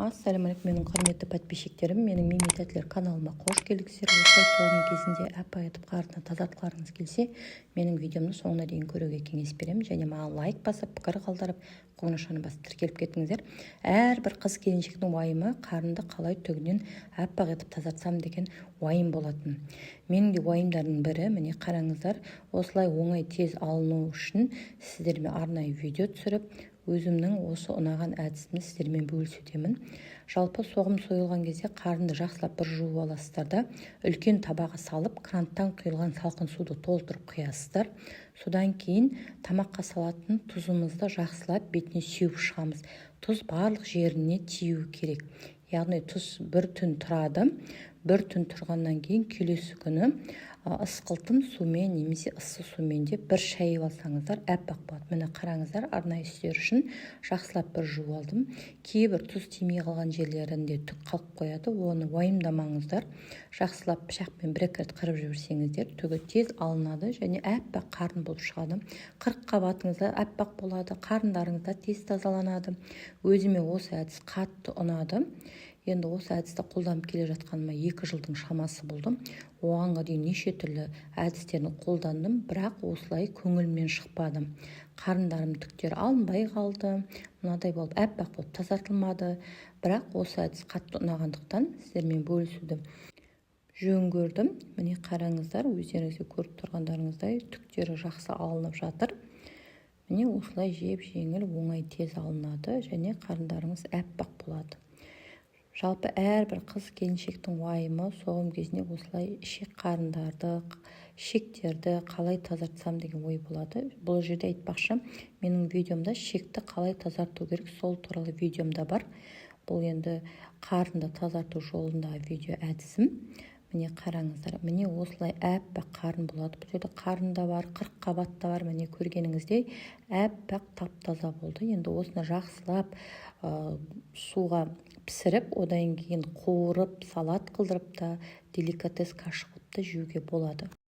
Ассалаумағалейкум, менің құрметті подписчиктерім! Менің Мими тәтілер каналыма қош келдіңіздер! Осылай соғым кезінде аппақ етіп қарны тазартқыларыңыз келсе, менің видеомды соңына дейін көруге кеңес беремін. Және маған лайк басып, пікір қалдырып, қоңыраушаны басып, тіркеліп кетіңіздер. Әрбір қыз келіншектің уайымы қарынды қалай түгінен аппақ етіп тазартсам деген уайым болатын. Менің де уайымдардың бірі. Міне, қараңыздар, осылай оңай, тез алыну үшін сіздермен арнайы видео түсіріп, өзімнің осы ұнаған әдісімді сіздермен бөлісудемін. Жалпы, соғым сойылған кезде қарынды жақсылап бір жуып аласыздар да, үлкен табаға салып, кранттан құйылған салқын суды толтырып құясыздар. Содан кейін тамаққа салатын тұзымызды жақсылап бетіне сеуіп шығамыз. Тұз барлық жеріне тиюі керек, яғни тұз бір түн тұрады. Бір түн тұрғаннан кейін келесі күні ысқылтым сумен немесе ыссы сумен де бір шайып алсаңыздар, аппақ болады. Міне, қараңыздар, арнайы сіздер үшін жақсылап бір жуып алдым. Кейбір тұз тимей қалған жерлерінде түк қалып қояды, оны уайымдамаңыздар. Жақсылап пышақпен бір екі рет қырып жіберсеңіздер, түгі тез алынады және аппақ қарын болып шығады. 40 қабатыңыз да аппақ болады, қарындарыңыз да тез тазаланады. Өзіме осы әдіс қатты ұнады. Енді осы әдісті қолданып келе жатқаныма 2 жылдың шамасы болды. Оғанға дейін неше түрлі әдістерін қолдандым, бірақ осылай көңілімнен шықпады. Қарындарым түктері алынбай қалды, мынадай болып аппақ болып тазартылмады. Бірақ осы әдіс қатты ұнағандықтан, сіздермен бөлісуді жөн көрдім. Міне, қараңыздар, өздеріңіз де көріп тұрғандарыңыздай, түктері жақсы алынып жатыр. Міне, осылай жеп жеңіл, оңай, тез алынады және қарындарыңыз аппақ болады. Жалпы, әрбір қыз келіншектің уайымы соғым кезінде осылай ішек қарындарды, шектерді қалай тазартсам деген ой болады. Бұл жерде, айтпақшы, менің видеомда шекті қалай тазарту керек, сол туралы видеомда бар. Бұл енді қарынды тазарту жолындағы видео әдісім. Міне, қараңыздар, міне, осылай аппақ қарын болады. Бұл жерде қарын да бар, 40 қабат та бар. Міне, көргеніңіздей, аппақ, тап таза болды. Енді осыны жақсылап суға пісіріп, одан кейін қуырып, салат қылдырып та, деликатес каша қылып та жеуге болады.